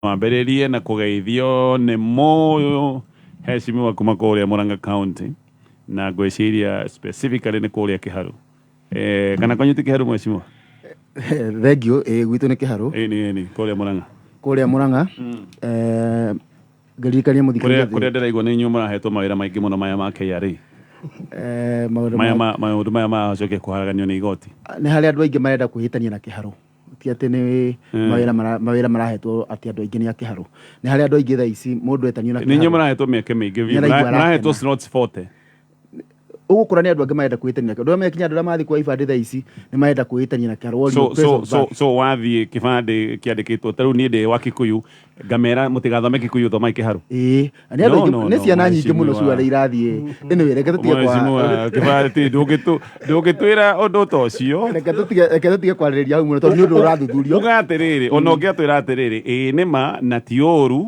Wambĩrĩrie na kũgeithio nĩ mũhecimiwa kuma kũrĩa Murang'a County na ngwĩciria specifically nĩ kũrĩa Kĩharũ. Eh, kana kwanyu ti Kĩharũ mheshimiwa? Thank you. Ĩĩ gwitũ nĩ Kĩharũ. Ĩni ĩni kũrĩa Murang'a. Kũrĩa Murang'a. Eh, ngĩririkania mũthikĩrĩria Kũrĩa kũrĩa ndĩraigua nĩ inyuĩ mũrahetwo mawĩra maingĩ mũno maya ma KRA. Eh, maũndũ Maya ma maũndũ maya maracokia kũharaganio nĩ igoti. Nĩ harĩ andũ aingĩ marenda kwĩhĩtania na Kĩharũ. Ti atĩ nĩ mawĩra marahetwo atĩ andũ aingĩ nĩ a Kĩharũ. Nĩ harĩ andũ aingĩ thaa ici mũndũ etanio na Nĩ inyuĩ Kĩharũ. mũrahetwo mĩeke mĩingĩ biũ. Nĩaraigua arakena. Mũrahetwo slots 40. Ũgũkora nĩ andũ angĩ marenda kwĩhĩtania na Kĩharũ. Ndũramenya kinya andũ arĩa marathiĩ kuoya ibandĩ thaa ici nĩ marenda kwĩhĩtania na Kĩharũ. Worio So place so of so birth. so wathiĩ kĩbandĩ kĩandĩkĩtwo ta rĩu niĩ ndĩ wa Kikuyu ngamera mũtigathome Kikuyu thomai Kĩharũ. Ĩĩ, na nĩ andũ No, aingĩ no, nĩ no, ciana nyingĩ mũno mheshimiwa. ciuga irathiĩ. Anyway, reke tũtige kwa Mheshimiwa kĩbandĩ ndũngĩtwĩra ũndũ ta ũcio. Reke tũtige kwarĩrĩria hau mũno tondũ nĩ ũndũ ũrathuthurio. Uga atĩrĩrĩ, ona ũngĩatwĩra atĩrĩrĩ, ĩĩ nĩ ma na ti ũru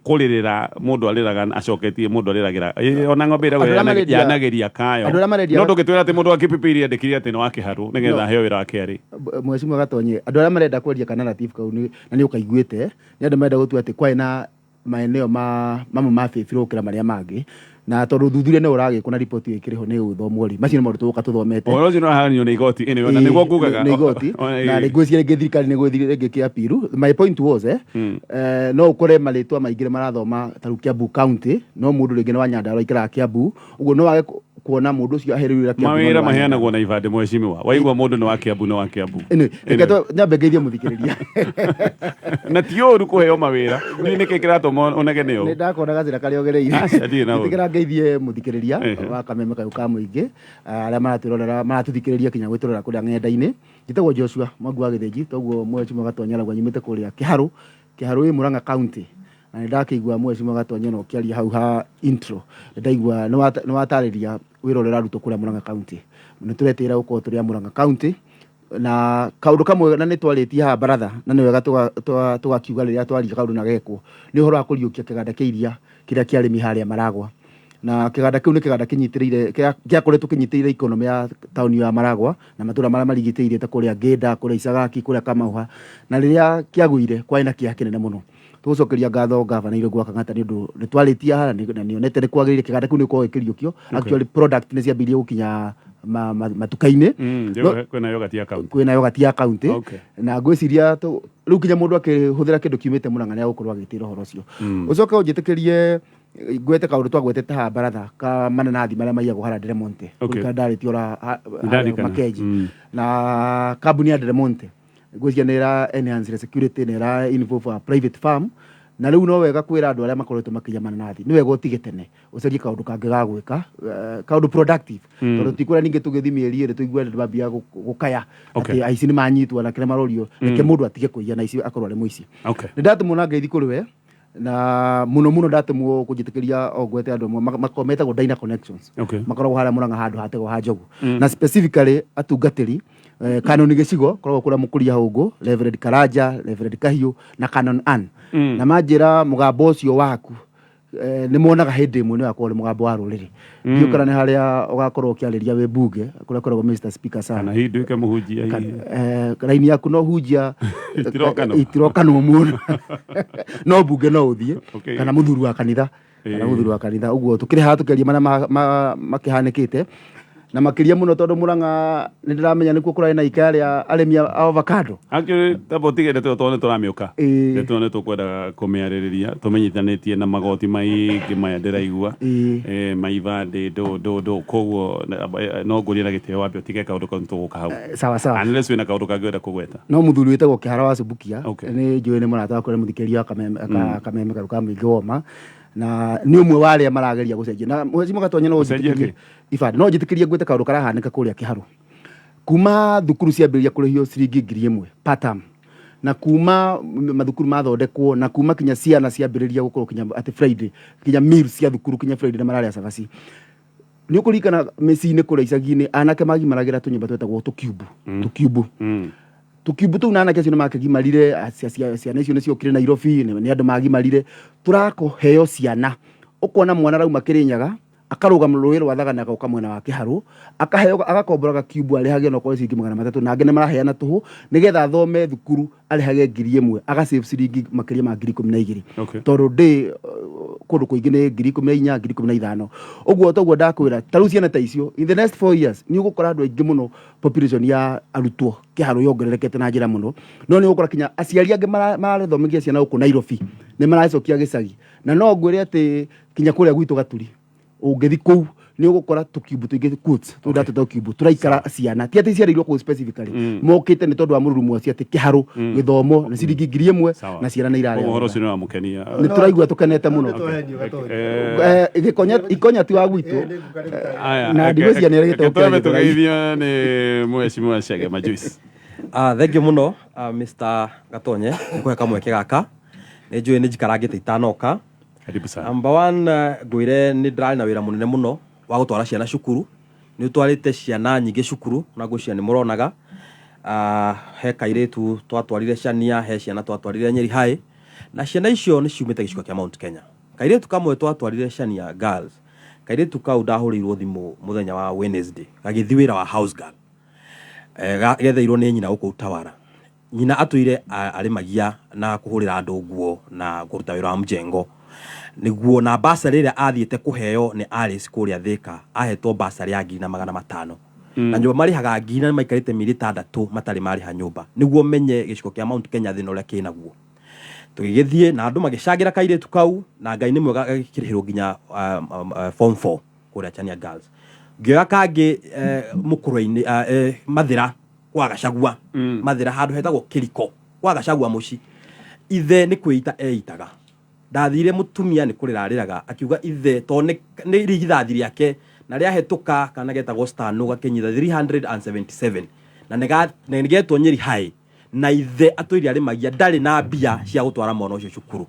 kũrĩrĩra mũndũ arĩraga acoketie mũndũ arĩragĩra ona ng'ombe ĩragwo Andũ arĩa marendia- yanagĩria kayo. Andũ arĩa marendia- No ndũngĩtwĩra atĩ mũndũ wa Kipipiri andĩkire atĩ nĩ wa Kĩharũ nĩgetha aheo wĩra wa KRA. Mheshimiwa Gatonye, andũ arĩa marenda kwendia ka narrative kau na nĩ ũkaiguĩte, nĩ andũ marenda gũtua atĩ kwarĩ na maeneo ma mamwe mabĩbirwo gũkĩra marĩa mangĩ, na tondũ ũthuthuria nĩ ũragĩkwo na riboti ĩyo ĩkĩrĩ ho nĩ ĩgũthomwo rĩ, macio nĩ maũndũ tũgũka tũthomete. Ũhoro ũcio nĩ ũraharanio nĩ igoti anyway, na nĩguo ngugaga. Nĩ igoti na ngwĩciria rĩngĩ thirikari nĩ ĩgũthiĩ rĩngĩ kĩ appeal. My point was no ũkore marĩtwa maingĩ marathoma ta rĩu Kiambu County, no mũndũ rĩngĩ nĩ wa Nyandarua aikaraga Kiambu, ũguo no wage kuona mũndũ ũcio aheirwo wĩra Kiambu no nĩ Mawĩra wa maheanagwo na ibandĩ mheshimiwa. Waigua mũndũ nĩ wa Kiambu nĩ wa Kiambu. Anyway, reke nyambe ngeithie mũthikĩrĩria. Na ti ũru kũheo mawĩra. Ndiũĩ nĩkĩ kĩratũma ũnegene Nĩ ũũ. ndakona gacĩra karĩa ũgereire. Aca, ndirĩ na ũru. Njĩtĩkĩra ngeithie mũthikĩrĩria wa kameme kayũ ka mũingĩ, arĩa maratwĩrorera, maratũthikĩrĩria kinya gwĩtũrora kũrĩa ng'enda-inĩ. Njĩtagwo Joshua Mwangi wa Gĩthĩnji, toguo Mheshimiwa Gatonye arauga nyumĩte kũrĩa Kĩharũ, Kĩharũ ĩ Murang'a County. Na nĩ ndakĩigua Mheshimiwa Gatonye na ũkĩaria hau ha intro, nĩ ndaigua nĩ watarĩria wĩra ũrĩa ũrarutwo kũrĩa Murang'a County. Nĩ tũretĩĩra gũkorwo tũrĩ a Murang'a County, na kaũndũ kamwe na nĩ twarĩtie haha baratha na nĩ wega tũgakiuga rĩrĩa twaria kaũndũ na gekwo, nĩ ũhoro wa kũriũkia kĩganda kĩa iria kĩrĩa kĩa arĩmi harĩa Maragwa. Na kĩganda kĩu nĩ kĩganda kĩnyitĩrĩire, gĩakoretwo kĩnyitĩrĩire economy ya taũni ya Maragwa na matũra marĩa marigicĩirie ta kũrĩa Ngĩnda, kũrĩa Icagaki, kũrĩa Kamauha. Na rĩrĩa kĩagũire kwarĩ na kĩeha kĩnene mũno. Tũgũcokeria ngatho gavana Irũngũ wa Kang'ata nĩ ũndũ nĩ twarĩtie haha na nĩ onete nĩ kwagĩrĩire kĩganda kĩu nĩ gĩkoragwo gĩkĩriũkio. Actually product nĩ ciambĩrĩirie gũkinya matuka-inĩ. Kwĩna yogurt ya county. Kwĩna yogurt ya county. Na ngwĩciria rĩu nginya mũndũ akĩhũthĩra kĩndũ kiumĩte Murang'a nĩ egũkorwo agĩtĩra ũhoro ũcio. Ũcoke ũnjĩtĩkĩrie ngwete kaũndũ twagwetete haha baratha ka mananathi marĩa maiyagwo harĩa Del Monte. Kũrikana ndarĩtie ora Ndarikana. Makenji. Na kambuni ya Del Monte ngwĩciria nĩ ĩra enhance security, nĩ ĩra involve a private farm, na rĩu no wega kwĩra andũ arĩa makoretwo makĩiya mananathi nĩ wega ũtige tene ũcarie kaũndũ kangĩ ga gwĩka, kaũndũ productive, tondũ ti kũrĩa ningĩ tũgĩthiĩ mĩeri ĩrĩ tũigue andũ mambia gũkaya atĩ aici nĩ manyitwo na kĩrĩa marorio. Reke mũndũ atige kũiya na aici akorwo arĩ mũici. Nĩ ndatũmwo na ngeithi kũrĩ we, na mũno mũno ndatũmwo kũnjĩtĩkĩria o ngwete andũ amwe metagwo Dyna Connections. Makoragwo harĩa Murang'a handũ hategwo ha Njogu, na specifically atungatĩri Canon Gĩcigo koragwo kũrĩa Mũkũria Hũngũ, Reverend Karanja, Reverend Kahiũ na Canon Ann. Na manjĩra mũgambo ũcio waku nĩ monaga hĩndĩ ĩmwe nĩ ũgakorwo ũrĩ mũgambo wa rũrĩrĩ. Ndiũĩ kana nĩ harĩa ũgakorwo ũkĩarĩria wĩ mbunge kũrĩa kwĩragwo Mr Speaker sir. Kana hihi nduĩke mũhunjia hihi. Raini yaku no hunjia Itirokanwo. Itirokanwo mũno, no mbunge no ũthiĩ. Kana mũthuri wa kanitha, kana mũthuri wa kanitha ũguo. Tũkĩrĩ haha tũkĩaria marĩa makĩhanĩkĩte na makĩria mũno tondũ Murang'a nĩ ndĩramenya nĩkuo kũrarĩ na ikaya rĩa arĩmi a avocado. Actually, tamba ũtige ndeto ĩyo tondũ nĩ tũramĩũka. Ndeto ĩyo nĩ tũkwendaga kũmĩarĩrĩria tũmenyithanĩtie na magoti maingĩ maya ndĩraigua. Ma ibandĩ ndũ ndũ ndũ, koguo no ngũrie na gĩtĩo wambe ũtige kaũndũ kau nĩ tũgũka hau. Sawa sawa. Unless wĩna kaũndũ kangĩ ũrenda kũgweta. No mũthuri wĩtagwo Kĩhara wa Subukia nĩ njũĩ nĩ mũrata wakwa, nĩ mũthikĩrĩria wa kameme kau ka mũingĩ woma, na nĩ ũmwe wa arĩa marageria gũcenjia na Mheshimiwa Gatonye no Gũcenjia njĩtĩkĩrie kĩ? Ibandĩ no njĩtĩkĩrie ngwĩte kaũndũ karahanĩka kũrĩa Kĩharũ. Kuma thukuru ciambĩrĩria kũrĩhio ciringi 1000 per term, na kuma mathukuru mathondekwo, na kuma kinya ciana ciambĩrĩria gũkorwo kinya atĩ Friday, kinya meals cia thukuru kinya Friday na mararĩa cabaci. Nĩ ũkũririkana mĩciĩ-inĩ kũrĩa icagi-inĩ anake magimaragĩra tũnyũmba twetagwo tũkiumbu, tũkiumbu. Tũkiumbu tũu na anake acio nĩ makĩgimarire, ciana icio nĩ ciokire Nairobi, nĩ andũ magimarire. Tũrakũheo ciana, ũkona mwana arauma Kĩrĩnyaga, Akarũgama rũĩ rwa Thagana, agoka mwena wa Kĩharũ, akaheo, agakombora gakiumbu, arĩhage onokorwo nĩ ciringi 300, na angĩ nĩ maraheana tũhũ nĩgetha athome thukuru, arĩhage 1000, agasave ciringi makĩria ma 12,000. Tondũ ndĩ kũndũ kũingĩ nĩ 14,000, 15,000 ũguo. Toguo ndakwĩra, ta rĩu ciana ta icio, in the next 4 years nĩ ũgũkora andũ aingĩ mũno, population ya arutwo Kĩharũ yongererekete na njĩra mũno. No nĩ ũgũkora kinya aciari angĩ marathomithia ciana gũkũ Nairobi nĩ maracokia gĩcagi. Na no ngwĩre atĩ kinya kũrĩa gwitũ Gaturi, ũngĩthi kũu nĩ ũgũkora tũkiumbu tũingĩ, quotes, tũu ndatũta tũkiumbu tũraikara ciana, ti atĩ ciarĩirwo kũu specifically, mokĩte nĩ tondũ wa mũrurumo ũcio atĩ Kĩharũ gĩthomo nĩ ciringi 1000. Na ciana nĩ Koguo ũhoro irarĩa. Ũcio nĩ wamũkenia. Nĩ tũraigua tũkenete mũno. Gĩkonya ikonya ti wa gwitũ. Aya, Na ndigwĩciria nĩ erĩgĩte reke twambe gũkĩra Gĩthũrai. Tũgeithio nĩ Mheshimiwa Chege Majuice. Thank you mũno, Mr. Gatonye, nĩ kũhe kamweke gaka. Nĩ njũĩ nĩ njikarangĩte itanoka. Karibu sana. Number one, ngwĩre nĩ ndĩrarĩ na wĩra mũnene mũno wa gũtwara ciana cukuru. Nĩ ũtwarĩte ciana nyingĩ cukuru na ngwĩciria nĩ mũronaga. He kairĩtu twatwarire Chania, he ciana twatwarire Nyeri High, na ciana icio nĩ ciumĩte gĩcigo kĩa Mount Kenya. Kairĩtu kamwe twatwarire Chania Girls, kairĩtu kau ndahũrĩirwo thimũ mũthenya wa Wednesday, gagĩthiĩ wĩra wa house girl. Getheirwo nĩ nyina gũkũ Utawala. Nyina atũire arĩmagia na kũhũrĩra andũ nguo na kũruta wĩra wa mjengo nĩguo, na basarĩ ĩrĩa athiĩte kũheo nĩ Alice kũrĩa Thĩka, ahetwo basarĩ ya 1,500, na nyũmba marĩhaga ngiri, na maikarĩte mĩeri 6 matarĩ marĩha nyũmba. Nĩguo menye gĩcigo kĩa Mount Kenya thĩna ũrĩa kĩnaguo. Tũgĩgĩthiĩ na andũ magĩcangĩra kairĩtu kau, na Ngai nĩ mwega, gagĩkĩrĩhĩrwo nginya form 4 kũrĩa Chania Girls. Ngĩoya kangĩ mũkũrwe-inĩ, Mathĩra kwa Gacagua, Mathĩra handũ hetagwo Kĩriko kwa Gacagua mũci. Ithe nĩ kwĩita eitaga. Ndathire, mũtumia nĩ kũrĩra arĩraga, akiuga ithe to nĩ irigithathi rĩake na rĩahĩtũka, kana getagwo Stano, gakĩnyita 377 na nĩ getwo Nyeri High, na ithe atũire arĩmagia, ndarĩ na mbia cia gũtwara mwana ũcio cukuru.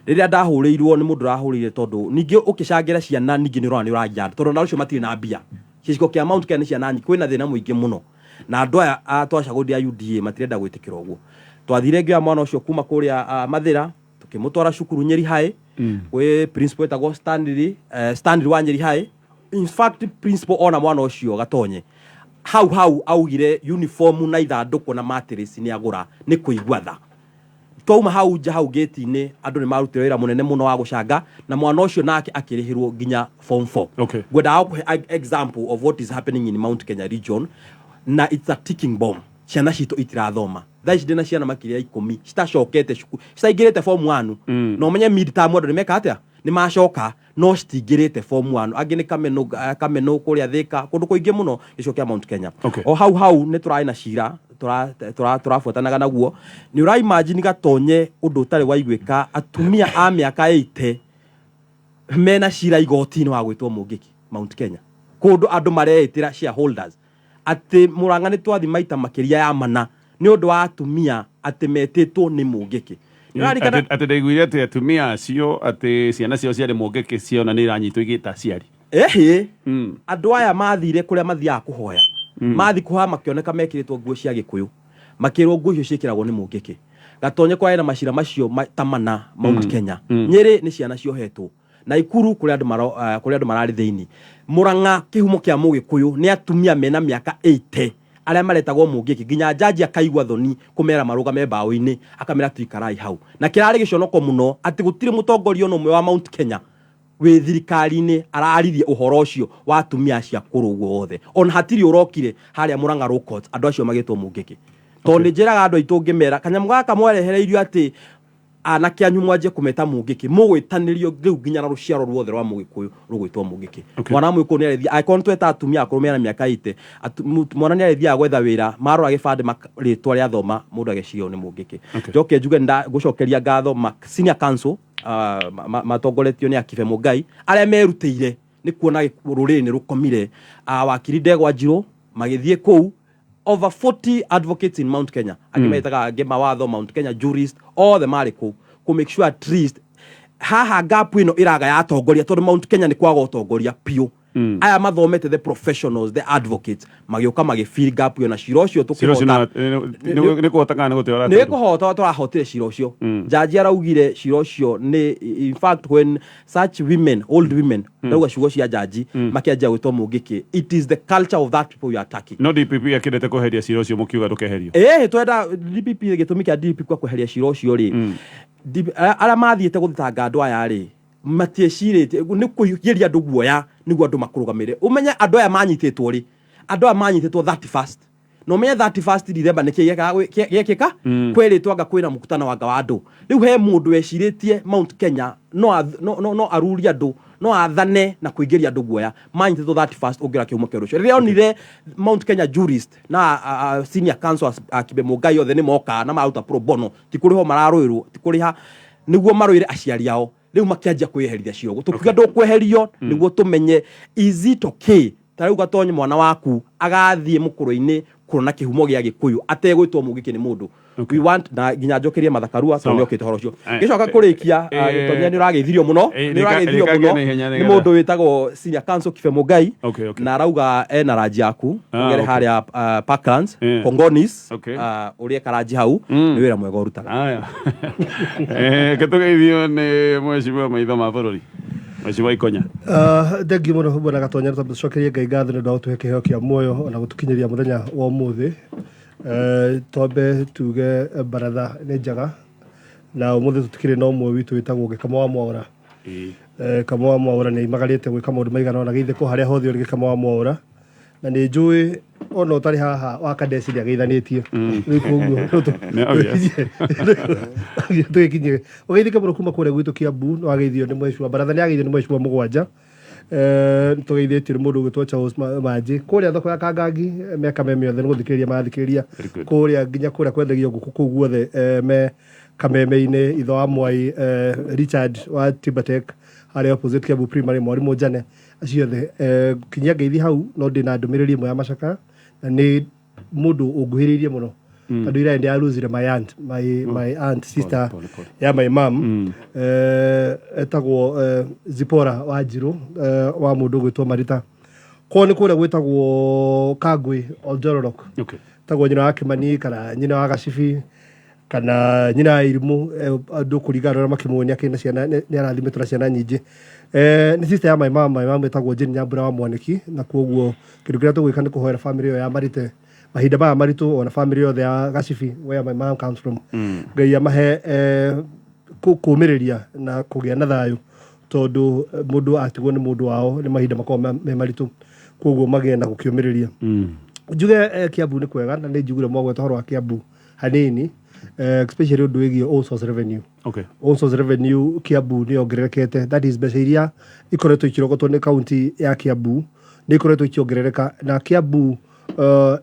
Rĩrĩa ndahũrĩirwo nĩ mũndũ ũrahũrĩire, tondũ ningĩ ũkĩcangĩra ciana ningĩ nĩ ũrona nĩ ũragia andũ, tondũ ona ũcio matirĩ na mbia. Gĩcigo kĩa Mount Kenya nĩ ciana nyingĩ, kwĩna thĩna mũingĩ mũno, na andũ aya twacagũrire a UDA matirenda gwĩtĩkĩra ũguo. Twathire, ngĩoya mwana ũcio kuma kũrĩa Mathĩra, tũkĩmũtwara cukuru Nyeri High gwĩ principal etagwo Stanley, Stanley wa Nyeri High. In fact, principal ona mwana ũcio, Gatonye, hau hau augire uniform na ithandũkũ na mattress nĩ agũra nĩ kũigua tha. Twauma hau nja, hau gĩti-inĩ, andũ nĩ marutire wĩra mũnene mũno wa gũcanga, na mwana ũcio nake akĩrĩhĩrwo nginya form 4. Ngwendaga gũkũhe example of what is happening in Mount Kenya region, na it's a ticking bomb. Ciana citũ itirathoma. Thaa ici ndĩna ciana makĩria ya 10 citacokete cukuru, citaingĩrĩte form 1. Na ũmenye mid term andũ nĩ meka atĩa, nĩ macoka, no citingĩrĩte form 1. Angĩ nĩ Kameno, Kameno kũrĩa Thĩka, kũndũ kũingĩ mũno gĩcigo kĩa Mount Kenya. O hau hau nĩ tũrarĩ na cira tũrabuatanaga naguo. Nĩ ũra imagine, Gatonye, ũndũ ũtarĩ waiguĩka, atumia a mĩaka 80 mena cira igoti-inĩ wa gwĩtwo Mũngĩki Mount Kenya, kũndũ andũ mareĩtĩra shareholders, atĩ Mũrang'a nĩ twathi maita makĩria ya mana nĩ ũndũ wa atumia atĩ metĩtwo nĩ Mũngĩkĩ. Nĩ ũraririkana? Atĩ ndaiguire atĩ atumia acio, atĩ ciana ciao ciarĩ Mũngĩkĩ, ciona nĩ iranyitwo igĩta aciari. Ĩhĩ, andũ aya mathire kũrĩa mathiaga kũhoya, mathi kũhoya makĩoneka mekĩrĩtwo nguo cia Gĩkũyũ, makĩrwo nguo icio ciĩkĩragwo nĩ Mũngĩkĩ. Gatonye, kwarĩ na macira macio ta mana Mount Kenya. Nyĩrĩ nĩ ciana ciohetwo Naikuru kũrĩa andũ kũrĩa andũ mararĩ thĩinĩ. Mũrang'a, kĩhumo kĩa Mũgĩkũyũ, nĩ atumia mena mĩaka 80 arĩa maretagwo Mũngĩkĩ, nginya jaji akaigua thoni kũmera marũgame mbaũ-inĩ, akamera tuikarai hau. Na kĩrarĩ gĩconoko mũno atĩ gũtirĩ mũtongoria ona ũmwe wa Mount Kenya wĩ thirikari-inĩ araririe ũhoro ũcio wa atumia acio akũrũ ũguo othe. Ona hatirĩ ũrokire harĩa Mũrang'a Law Court andũ acio magĩtwo Mũngĩkĩ. Tondũ nĩ njĩraga andũ aitũ ngĩmera kanyamũ gaka mwarehereirio atĩ anake anyu mwanjie kũmeta Mũngĩkĩ, mũgwĩtanĩrio rĩu nginya na rũciaro ruothe rwa Mũgĩkũyũ rũgwĩtwo Mũngĩkĩ. Mwana wa Mũgĩkũyũ nĩ arĩthiĩ, angĩkorwo nĩ tweta atumia akũrũ mena mĩaka 80, mwana nĩ arĩthiaga gwetha wĩra, marora gĩbandĩ rĩtwa rĩathoma, mũndũ ageciria ũyũ nĩ Mũngĩkĩ. Njoke njuge nĩ ngũcokeria ngatho senior council, matongoretio nĩ Akibe Mũngai, arĩa merutĩire nĩ kuona rũrĩrĩ nĩ rũkomire. Wakiri Ndegwa Njirũ magĩthiĩ kũu, over 40 advocates in Mount Kenya, angĩ metaga angĩ mawatho, Mount Kenya jurist othe marĩ kũu kũ make sure at least haha gap ĩno ĩraga ya atongoria, tondũ Mount Kenya nĩ kwaga ũtongoria biũ. Aya mathomete, the professionals, the advocates, magĩũka magĩ gap ĩyo na cira ũcio Cira ũcio. Tũkĩhota. Nĩ kũhota kana nĩ gũteo? Nĩ kũhota tũrahotire cira ũcio. Jaji araugire cira ũcio nĩ, in fact, when such women, old women, ndauga ciugo cia jaji, makĩanjia gwĩtwo mũngĩkĩ, it is the culture of that people you are attacking. No DPP akĩendete kweheria cira ũcio, mũkiuga ndũkeherio. Ĩĩ, twenda DPP, gĩtũmi kĩa DPP kwa kweheria cira ũcio rĩ, DP arĩa mathiĩte gũthitanga andũ aya rĩ, matiecirĩtie nĩ kũingĩria andũ guoya nĩguo andũ makũrũgamĩrĩre. Ũmenye andũ aya manyitĩtwo rĩ, andũ aya manyitĩtwo 31st, na ũmenye 31st December nĩkĩ gĩekĩka kwerĩtwo anga kwĩna mũkutano wanga wa andũ. Rĩu he mũndũ wecirĩtie Mount Kenya no, no arurie andũ, no athane na kũingĩria andũ guoya. Manyitĩtwo 31st, ũngĩra kĩhumo kĩa ũndũ ũcio rĩrĩa onire Mount Kenya jurist na senior counsel Kibe Mũngai othe nĩ moka na maruta pro bono, ti kũrĩhwo mararũĩrwo, ti kũrĩha nĩguo marũĩre aciari ao. Rĩu makĩanjia kwĩyeheria cira ũguo, tũkiuga ndũkweherio nĩguo tũmenye is it okay. Ta rĩu gatonye mwana waku agathiĩ mũkũrũ-inĩ kuona kĩhumo gĩa Gĩkũyũ ategwĩtwo mũngĩkĩ nĩ mũndũ. We want na nginya njokerie Mathakarua tondũ nĩokĩte ũhoro ũcio. Gĩcoka kũrĩkia, Gĩtonya, nĩ ũrageithirio mũno, nĩ ũrageithirio rĩkangia mũno na ihenya nĩ nĩgetha- mũndũ wĩtagwo senior counsel Kibe Mũngai na arauga ena ranji yaku. Ũgere harĩa Parklands, Kongonis, ũrĩe karanji hau. Nĩ wĩra mwega ũrutaga. Aya. Ke tũgeithio nĩ mheshimiwa maitho ma bũrũri, mheshimiwa Ikonya. Thengiũ mũno, bwana Gatonya. Tondũ tũcokerie Ngai ngatho nĩ ũndũ wa gũtũhe kĩheo kĩa muoyo ona gũtũkinyĩria mũthenya wa ũmũthĩ. Twambe tuge baratha nĩ njega na ũmũthĩ tũtikĩrĩ na ũmwe witũ wĩtagwo Gĩkama wa Mwaũra. Kama wa Mwaũra nĩ aimagarĩte gwĩka maũndũ maigana ũna. Geithĩkwo harĩa hothe ũrĩ, Gĩkama wa Mwaũra, na nĩ njũĩ ona ũtarĩ haha wa Kadesi nĩ ageithanĩtie. Rĩu koguo Nĩ obvious. Tũgĩkinyie ũgeithĩke mũno kuma kũrĩa gwitũ Kiambu. Nĩ wageithio nĩ mheshimiwa baratha, nĩ ageithio nĩ mheshimiwa mũgwanja. Tũgeithĩtio nĩ mũndũ ũgwĩtwo Charles Manji kũrĩa thoko ya Kangangi. Meka me mĩothe nĩ gũthikĩrĩria marathikĩrĩria. Very good. Kũrĩa nginya kũrĩa kwendagio ngũkũ kũu guothe, me Kameme-inĩ, itho wa Mwai, Richard wa Timbertech harĩa opposite Kiambu Primary, mwarimũ Njane, acio othe kinyia ngeithi hau. No ndĩna ndũmĩrĩri ĩmwe ya macakaya na nĩ mũndũ ũnguhĩrĩirie mũno, tondũ ira ndĩ losire my aunt, my aunt, sister Pole, pole. ya my mom. Etagwo Zipora wa Njirũ, wa mũndũ ũgwĩtwo Marita kwao nĩ kũrĩa gwĩtagwo Kangui, Oljororok. Tagwo nyina wa Kimani kana nyina wa Gacibi kana nyina wa Irimũ, andũ kũringana na ũrĩa makĩmũĩ. Nĩ akĩrĩ na ciana, nĩ arathimĩtwo na ciana nyingĩ. Nĩ sister ya my mom. My mom ĩtagwo Jane Nyambura wa Mwanĩki, na koguo kĩndũ kĩrĩa tũgwĩka nĩ kũhoera family ĩyo ya Marite mahinda maya maritũ, ona family yothe ya Gacibi, where my mom comes from. Ngai amahe kũmĩrĩria na kũgĩa na thayũ, tondũ mũndũ atigwo nĩ mũndũ wao nĩ mahinda makoragwo me maritũ, koguo magĩe na gũkĩũmĩrĩria. Njuge Kiambu nĩ kwega, na nĩ njiguire mwagweta ũhoro wa Kiambu hanini, especially ũndũ wĩgiĩ own source revenue. Own source revenue Kiambu nĩ yongererekete, that is mbeca iria ikoretwo ikĩrogotwo nĩ kaunti ya Kiambu nĩ ikoretwo ikĩongerereka, na Kiambu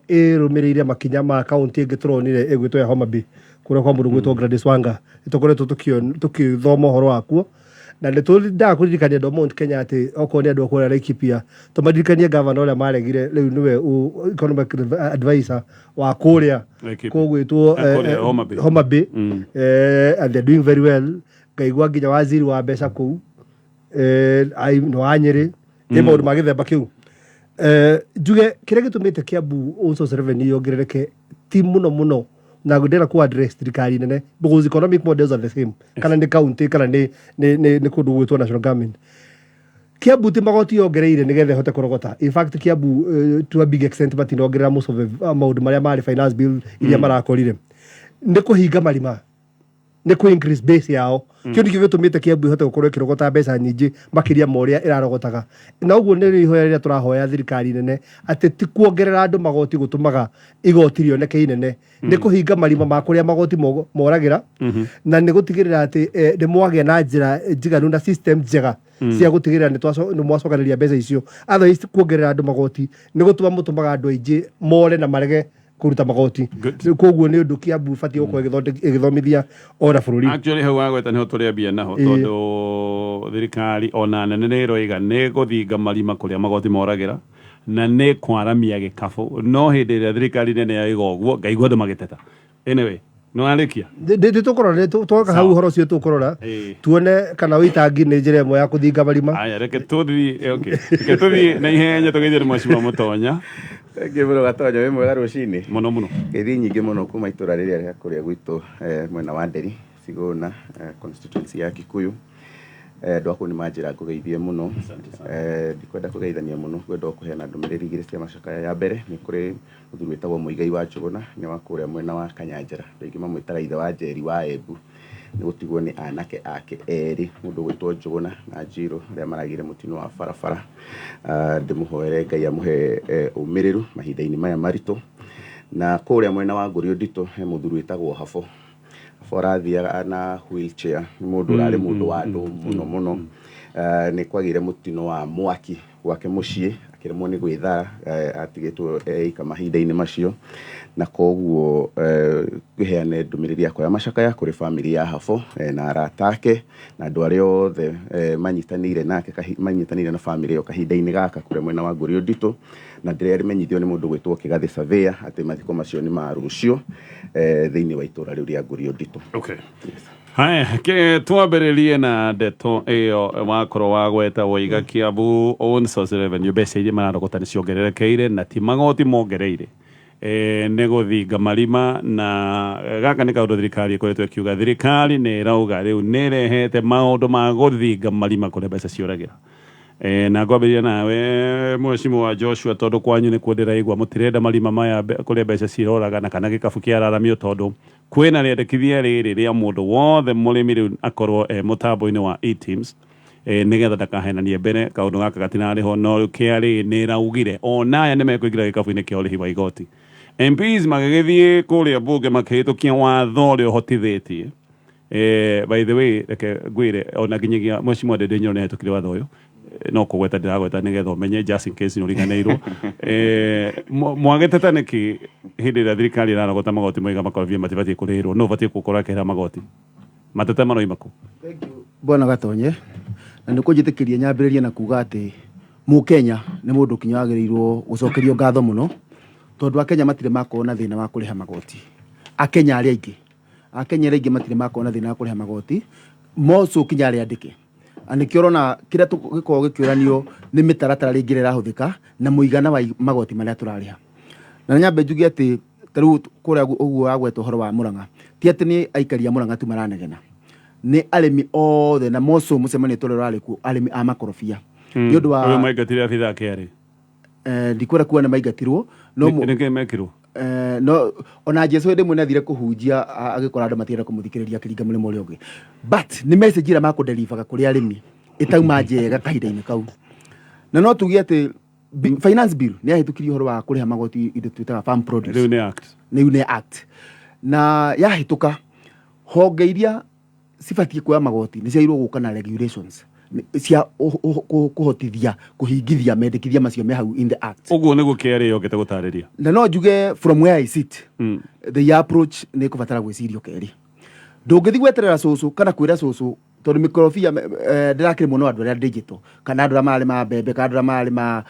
ĩrũmĩrĩire makinya ma kaunti ĩngĩ tũronire ĩgwĩtwo ya Homa Bay, kũrĩa kwa mũndũ gwĩtwo Gladys Wanga. Nĩ tũkoretwo tũkĩthoma ũhoro wakuo, na nĩ tũndaga kũririkania andũ a Mount Kenya atĩ okorwo nĩ andũ a kũrĩa Laikipia, tũmaririkanie gavana ũrĩa maregire rĩu nĩwe economic advisor wa kũrĩa Laikipia. kũgwĩtwo Kũrĩa Homa Bay. Homa Bay. And they're doing very well. Ngaigua nginya waziri wa mbeca kũu nĩ wa Nyĩrĩ. Nĩ maũndũ ma gĩthemba kĩu. Njuge kĩrĩa gĩtũmĩte Kiambu own source revenue yongerereke ti mũno mũno na ndĩrenda ku address thirikari nene, because economic models are the same, kana nĩ county kana nĩ kũndũ gwĩtwo national government. Kiambu ti magoti yongereire nĩgetha ĩhote kũrogota. In fact, Kiambu to a big extent matinongerera most of the maũndũ marĩa marĩ finance bill iria marakorire. Nĩ kũhinga marima, nĩ kũ increase base yao. Kĩu nĩkĩo gĩtũmĩte Kiambu ĩhote gũkorwo ĩkĩrogota mbeca nyingĩ makĩria ma ũrĩa ĩrarogotaga. Na ũguo nĩ ihoya rĩrĩa tũrahoya thirikari nene, atĩ ti kuongerera andũ magoti gũtũmaga igoti rĩoneke inene, nĩ kũhinga marima ma kũrĩa magoti moragĩra, na nĩ gũtigĩrĩra atĩ nĩ mwagĩa na njĩra njiganu na system njega cia gũtigĩrĩra nĩ mwacokanĩria mbeca icio. Otherwise, kuongerera andũ magoti nĩ gũtũma mũtũmaga andũ aingĩ more na marege kũruta magoti. Good. Koguo nĩ ũndũ Kiambu batiĩ gũkorwo ĩgĩthomithia ona bũrũri. Actually, hau wagweta niho tũrĩambia naho, tondũ thirikari ona nene nĩ ĩroiga nĩ gũthinga marima kũrĩa magoti moragĩra na nĩ kwaramia gĩkabũ. No hĩndĩ ĩrĩa thirikari nene yaiga ũguo, ngaigua andũ magĩteta. Anyway, Nĩ warĩkia? Nĩ tũkũrora, twoka hau ũhoro ũcio tũkũrora tuone kana ũitangi nĩ njĩra ĩmwe ya kũthinga marima. Aya, reke tũthiĩ, okay. Reke tũthiĩ na ihenya tũgeithie nĩ Mheshimiwa Mũtonya. Thank you mũno Gatonya, wĩ mwega rũcinĩ? Mũno mũno. Ngeithi nyingĩ mũno kuma itũra rĩrĩa rĩa kũrĩa gwitũ mwena wa Nderi, Sigona, constituency ya Kikuyu. Andũ a kũu nĩ manjĩra ngũgeithie mũno. Ndikwenda kũgeithania mũno, ngwenda o kũheana ndũmĩrĩri igĩrĩ cia macakaya. Ya mbere nĩ kũrĩ mũthuri wĩtagwo Mũigai wa Njũgũna, nĩ wa kũrĩa mwena wa Kanyanjara. Andũ aingĩ mamwĩtaga ithe wa Njeri wa Embu. Nĩ gũtigwo nĩ anake ake erĩ, mũndũ ũgwĩtwo Njũgũna na Njirũ, arĩa maragĩire mũtino wa barabara. Ndĩmũhoere Ngai amũhe ũmĩrĩru mahinda-inĩ maya maritũ. Na kũrĩa mwena wa Ngũriũ Nditũ he mũthuri wĩtagwo Habo. Habo arathiaga na wheelchair, nĩ mũndũ ũrarĩ mũndũ wa andũ mũno mũno. Nĩ kwagĩire mũtino wa mwaki gwake mũciĩ, akĩremwo nĩ gwĩthara, atigĩtwo eika mahinda-inĩ macio, na koguo ngĩheane ndũmĩrĩri yakwa ya macakaya kũrĩ bamĩrĩ ya Habo na arata ake na andũ arĩa othe manyitanĩire nake, manyitanĩire na bamĩrĩ ĩyo kahinda-inĩ gaka kũrĩa mwena wa Ngũriũ Nditũ, na ndĩremenyithio nĩ mũndũ ũgwĩtwo Kĩgathĩ Surveyor atĩ mathiko macio nĩ ma rũciũ thĩinĩ wa itũra rĩu rĩa Ngũriũ Nditũ. Okay. Haya, ke twambĩrĩrie na ndeto ĩyo wakorwo wagweta woiga Kiambu own source revenue mbeca iria mararogota nĩ ciongererekeire na ti magoti mongereire e, nĩ gũthinga marima na gaka nĩ kaũndũ thirikari ĩkoretwo ĩkiuga thirikari nĩ ĩrauga rĩu nĩ ĩrehete maũndũ ma gũthinga marima kũrĩa mbeca ciũragĩra e, na ngwambĩrĩria nawe mheshimiwa Joshua tondũ kwanyu nĩkuo ndĩraigua mũtirenda marima maya kũrĩa mbeca ciroraga na kana gĩkabu kĩararamio tondũ Kwĩna rĩendekithia rĩrĩ rĩa mũndũ wothe mũrĩmi rĩu akorwo e mũtambo-inĩ wa eTIMS nĩgetha ndakahenanie mbere kaũndũ gaka gatirarĩ ho no rĩu KRA nĩ ĩraugire ona aya nĩ mekũingĩra gĩkabu-inĩ kĩa ũrĩhi wa igoti. MPs magĩgĩthiĩ kũrĩa mbunge makĩhĩtũkia watho ũrĩa ũhotithĩtie by the way reke ngwĩre ona nginyagia Mheshimiwa Ndindi Nyoro nĩ ahĩtũkire watho ũyũ no kũgweta ndĩragweta nĩgetha ũmenye just in case nĩũriganĩirwo. Mwagĩteta nĩkĩ hĩndĩ ĩrĩa thirikari ĩrarogota magoti moiga makorobia matibatiĩ kũrĩhĩrwo nũ ũbatiĩ gũkorwo akĩrĩha magoti mateta maroima kũ? Thank you Bwana Gatonye, na nĩ kũnjĩtĩkĩria nyambĩrĩrie na kuga atĩ Mũkenya nĩ mũndũ kinya wagĩrĩirwo gũcokerio ngatho mũno tondũ Akenya matirĩ makorwo na thĩna wa kũrĩha magoti. Akenya arĩa aingĩ, Akenya arĩa aingĩ matirĩ makorwo na thĩna wa kũrĩha magoti, more so kinya arĩa andĩke. Na nĩkĩo ũrona kĩrĩa gĩkoragwo gĩkĩũranio nĩ mĩtaratara rĩngĩ ĩrĩa ĩrahũthĩka na mũigana wa magoti marĩa tũrarĩha. Na nyambe njuge atĩ ta rĩu kũrĩa ũguo wagweta ũhoro wa Mũrang'a, ti atĩ nĩ aikari a Mũrang'a tu maranegena, nĩ arĩmi othe na more so mũcemanio ta ũrĩa ũrarĩ kuo, arĩmi a makorobia. Nĩ ũndũ wa Ũyũ maingatire abithaa a KRA. Ndikwenda kuga nĩ maingatirwo no Nĩkĩ mekirwo? No ona Jesu hĩndĩ ĩmwe nĩ athire kũhunjia agĩkora andũ matirenda kũmũthikĩrĩria akĩringa mũrĩmo ũrĩa ũngĩ, but nĩ message ĩrĩa makũdelivaga kũrĩ arĩmi ĩtauma njega kahinda-inĩ kau. Na no tuge atĩ finance bill nĩ yahĩtũkirie ũhoro wa kũrĩha magoti indo twĩtaga farm produce. Rĩu nĩ act. Rĩu nĩ act na yahĩtũka, honge iria cibatiĩ kuoya magoti nĩ ciagĩrĩirwo gũka na regulations cia kũhotithia kũhingithia mendekithia macio me hau in the act. Ũguo nĩguo KRA yokĩte gũtarĩria. Na no njuge from where I sit, the approach nĩ ĩkũbatara gwĩcirio kerĩ. Ndũngĩthiĩ gweterera cũcũ kana kwĩra cũcũ tondũ mĩkorobia ndĩrakĩrĩmwo no andũ arĩa digital kana andũ arĩa mararĩma mbembe kana andũ arĩa mararĩma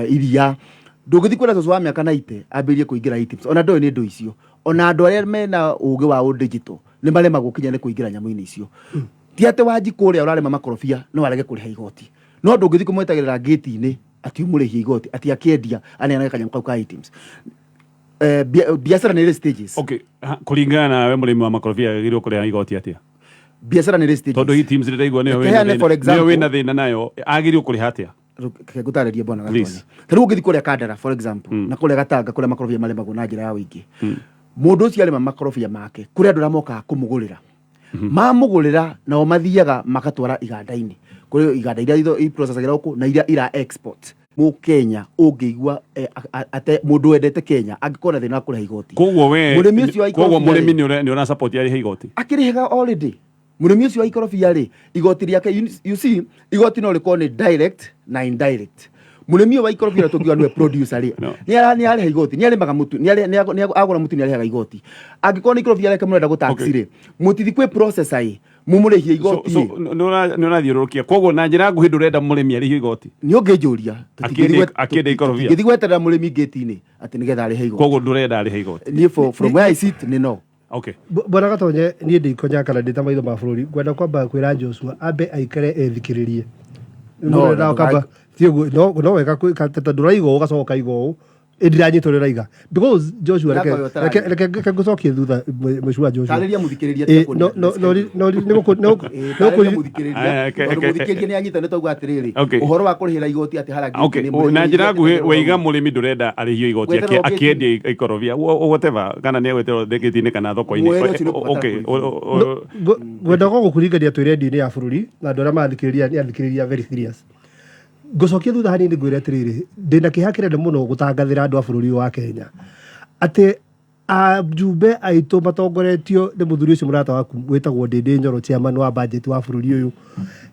iria. Ndũngĩthiĩ kwĩra cũcũ wa mĩaka 90 ambĩrĩrie kũingĩra eTIMS ona ndoĩ nĩ ndũ icio. Ona andũ arĩa mena ũgĩ wa ũ digital nĩ maremagwo kinya nĩ kũingĩra nyamũ-inĩ icio. Ti atĩ Wanjikũ ũrĩa ũrarĩma makorobia no arege kũrĩha igoti, no ndũngĩthiĩ kũmwetagĩrĩra ngĩti-inĩ atĩ ũmũrĩhie igoti atĩ akĩendia aneanage kanyamũ kau ka eTIMS. Biacara nĩ ĩrĩ stages. Okay, kũringana nawe mũrĩmi wa makorobia agĩrĩirwo kũrĩha igoti atĩa? Biacara nĩ ĩrĩ stages. Tondũ eTIMS ndĩraigua nĩyo Reke heane for nĩyo example. wĩna thĩna nayo, agĩrĩirwo kũrĩha atĩa? Reke ngũtarĩrie bwana Gatonye. Please. Ta rĩu ũngĩthiĩ kũrĩa Kandara for example, na kũrĩa Gatanga kũrĩa makorobia marĩmagwo na njĩra ya ũingĩ. Mũndũ ũcio arĩma makorobia make, kũrĩ andũ arĩa mokaga kũmũgũrĩra. Mamũgũrĩra nao mathiaga magatwara iganda-inĩ. Kũrĩ iganda iria iprocessagĩra gũkũ na iria ira export. Mũkenya ũngĩigua ate mũndũ wendete Kenya angĩkorwo na thĩna wa kũrĩha igoti. Koguo we, Mũrĩmi ũcio wa koguo ikorobia mũrĩmi rĩ, nĩ ũra support arĩhe igoti? Akĩrĩhaga already. Mũrĩmi ũcio wa ikorobia rĩ, igoti rĩake, you see, igoti no rĩkorwo nĩ direct na indirect. Mũrĩmi ũyũ wa ikorobia ũrĩa tũngiuga nĩwe producer rĩ, No. nĩ arĩha igoti, nĩ arĩmaga mũtu, nĩ agũra mũtu nĩ arĩhaga igoti. Angĩkorwo nĩ ikorobia rĩake mũrenda gũ tax rĩ, mũtithi kwĩ processor ĩ, mũmũrĩhie igoti So, rĩ. nĩ ũrathiũrũrũkia. Koguo na njĩra nguhĩ ndũrenda mũrĩmi arĩhio igoti? Nĩ ũngĩnjũria, Akĩendia ikorobia. tũtingĩthiĩ gweterera mũrĩmi ngĩti-inĩ atĩ nĩgetha arĩhe igoti. Koguo ndũrenda arĩhe igoti? Niĩ from where I sit nĩ no. Okay. Bwana Gatonye, niĩ ndikonya kana ndĩ ta maitho ma bũrũri, ngwenda kwamba kwĩra Joshua ambe aikare ethikĩrĩrie. No, No, kamba ti ũguo, no wega tondũ ndũraiga ũũ ũgacoka ũkaiga ũũ, ĩ ndiranyita ũrĩa ũraiga. Because Joshua, reke Ndakwa reke ũtararia. reke ngũcokie thutha, mheshimiwa Joshua. Tarĩria mũthikĩrĩria. No no no no nĩ gũkũ no Tarĩria mũthikĩrĩria, Aya, tondũ mũthikĩrĩria nĩ anyita, nĩ twauga atĩrĩrĩ, Okay. ũhoro wa kũrĩhĩra igoti atĩ harĩa Okay, gate-inĩ na njĩra nguhĩ, mũrĩmi waiga mũrĩmi ndũrenda arĩhio igoti Gweterwo gate-inĩ. akĩendia ikorobia, whatever, kana nĩ egweterwo gate-inĩ kana thoko-inĩ. Mwere ũcio nĩ ũkũbatara Okay, kũrĩhio. Ngwenda ko gũkũringania twĩ redio-inĩ ya bũrũri na andũ arĩa marathikĩrĩria nĩ athikĩrĩria very serious. Ngũcokia thutha hanini ngwĩre atĩrĩrĩ, ndĩna kĩeha kĩnene mũno gũtangathĩra andũ a bũrũri ũyũ wa Kenya atĩ ajumbe aitũ matongoretio nĩ mũthuri ũcio mũrata waku wĩtagwo Ndĩndĩ Nyoro, chairman wa budget wa bũrũri ũyũ,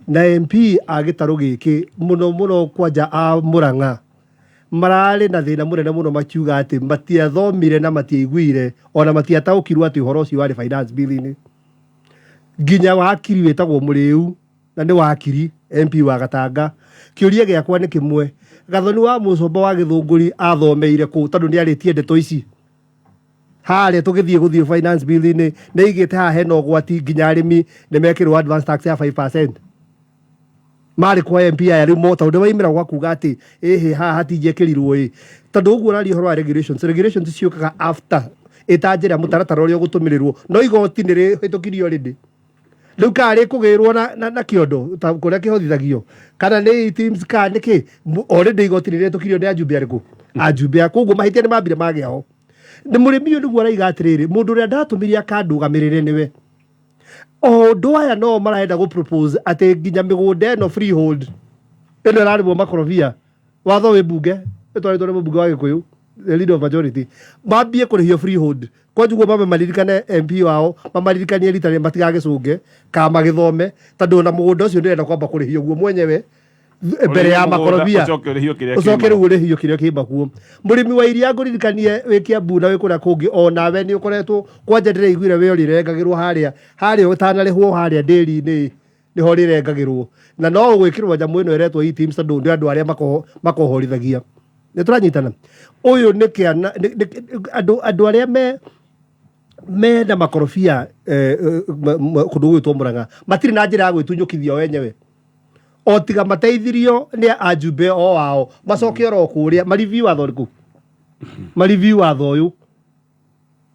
na MP a gĩtarũ gĩkĩ, mũno mũno kwanja a Mũrang'a, mararĩ na thĩna mũnene mũno makiuga atĩ matiathomire na matiaiguire ona matiataũkirwo atĩ ũhoro ũcio warĩ finance bill-inĩ. Nginya wakiri wĩtagwo Mũrĩu, na nĩ wakiri MP wa Gatanga. Kĩũria gĩakwa nĩ kĩmwe, Gathoni wa Mũcomba wa Gĩthũngũri athomeire kũ? Tondũ nĩ arĩtie ndeto ici harĩa tũgĩthiĩ gũthiĩ finance bill-inĩ, nĩ aigĩte haha hena ũgwati nginya arĩmi nĩ mekĩrwo advance tax ya 5%. Marĩ kwa MP aya rĩu mo tondũ waimĩra gwa kuga atĩ ĩhĩ haha hatingĩekĩrirwo ĩ, tondũ ũguo ũraria ũhoro wa regulations, regulations ciũkaga after ĩta njĩra mũtaratara ũrĩa ũgũtũmĩrĩrwo, no igoti nĩ rĩhĩtũkirio already. Rĩu kana rĩkũgĩrwo na kĩondo ta kũrĩa kĩhothithagio, kana nĩ teams, kana nĩ kĩ, already igoti nĩ rĩhĩtũkirio nĩ ajumbe arĩkũ, ajumbe a koguo mahĩtia nĩ mambire magĩa ho. Nĩ mũrĩmi ũyũ nĩguo araiga atĩrĩrĩ, mũndũ ũrĩa ndatũmire akandũgamĩrĩre nĩwe o ũndũ aya no marenda gũ propose atĩ nginya mĩgũnda ĩno freehold ĩno ĩrarĩmwo makorobia, watho wĩ mbunge ĩtwarĩtwo nĩ mũmbunge wa Gĩkũyũ, the leader of majority, mambie kũrĩhio freehold. Kwanjiguo mambe maririkane MP wao, mamaririkanie rita rĩrĩ matigagĩcũnge kana magĩthome, tondũ ona mũgũnda ũcio ndĩrenda kwamba kũrĩhio guo mwenyewe mbere ya Ũrĩhio mũgũnda, makorobia. Ũcoke ũrĩhio kĩrĩa ũcoke kiuma. rĩu ũrĩhio kĩrĩa kĩma kuo. Mũrĩmi wa iria, ngũririkanie wĩ Kiambu na wĩ kũrĩa kũngĩ, onawe nĩ ũkoretwo kwanja, ndĩraiguire we ũrĩrengagĩrwo harĩa harĩa ũtanarĩhwo, harĩa ndĩri-inĩ nĩho rĩrengagĩrwo, na no ũgwĩkĩrwo nyamũ ĩno ĩretwo e-TIMS, tondũ nĩ andũ arĩa makohorithagia. Nĩ tũranyitana? Ũyũ nĩ kĩana andũ arĩa me mena makorobia kũndũ gwĩtwo Mũrang'a matirĩ na njĩra ya gwĩtunyũkithia o enyewe, o tiga mateithirio nĩ ajumbe o ao macoke oro kũrĩa mareview watho ũrĩkũ, mareview watho ũyũ.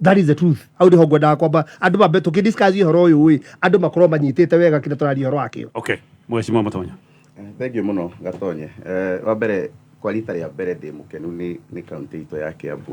That is the truth. Hau nĩho ngwendaga kwamba andũ mambe tũkĩdiscuss ũhoro ũyũ ĩ, andũ makorwo manyitĩte wega kĩrĩa tũraria ũhoro wakĩo. Okay, mheshimiwa Matonya. Thank you mũno, Gatonye. Wa mbere, kwa rita rĩa mbere ndĩ mũkenu nĩ kaunti itũ ya Kiambu,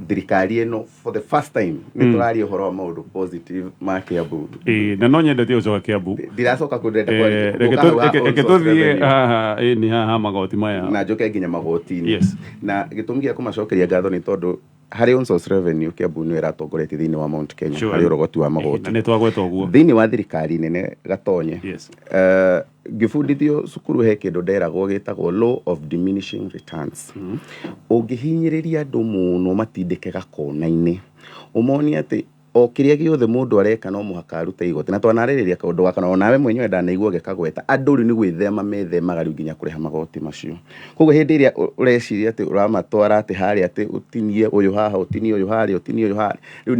thirikari ĩno, for the first time nĩ tũraria ũhoro wa maũndũ positive ma Kiambu. Ĩĩ, na no nyende gũcoka Kiambu. Ndiracoka kũ, ndĩrenda Reke gũka hau ha reke on source tũthiĩ revenue. haha, ĩni haha magoti maya. Na njoke nginya magoti-inĩ. Yes. Na gĩtũmi gĩa kũmacokeria ngatho nĩ tondũ harĩ on source revenue, Kiambu nĩyo ĩratongoretie thĩinĩ wa Mount Kenya harĩ ũrogoti wa magoti Na nĩ twagweta ũguo. Thĩinĩ wa thirikari nene, Gatonye. Yes. Ngĩbundithio cukuru he kĩndũ nderagwo gĩtagwo law of diminishing returns. Ũngĩhinyĩrĩria andũ mũno matindĩke gakona-inĩ, ũmonie atĩ o kĩrĩa gĩothe mũndũ areka no mũhaka arute igoti, na twanarĩrĩria kaũndũ gaka na onawe mwenyewe ndanaigua ũgĩkagweta, andũ rĩu nĩ gwĩthema methemaga rĩu nginya kũrĩha magoti macio. Koguo hĩndĩ ĩrĩa ũreciria atĩ ũramatwara atĩ harĩa atĩ ũtinie ũyũ haha, ũtinie ũyũ harĩa, ũtinie ũyũ harĩa, rĩu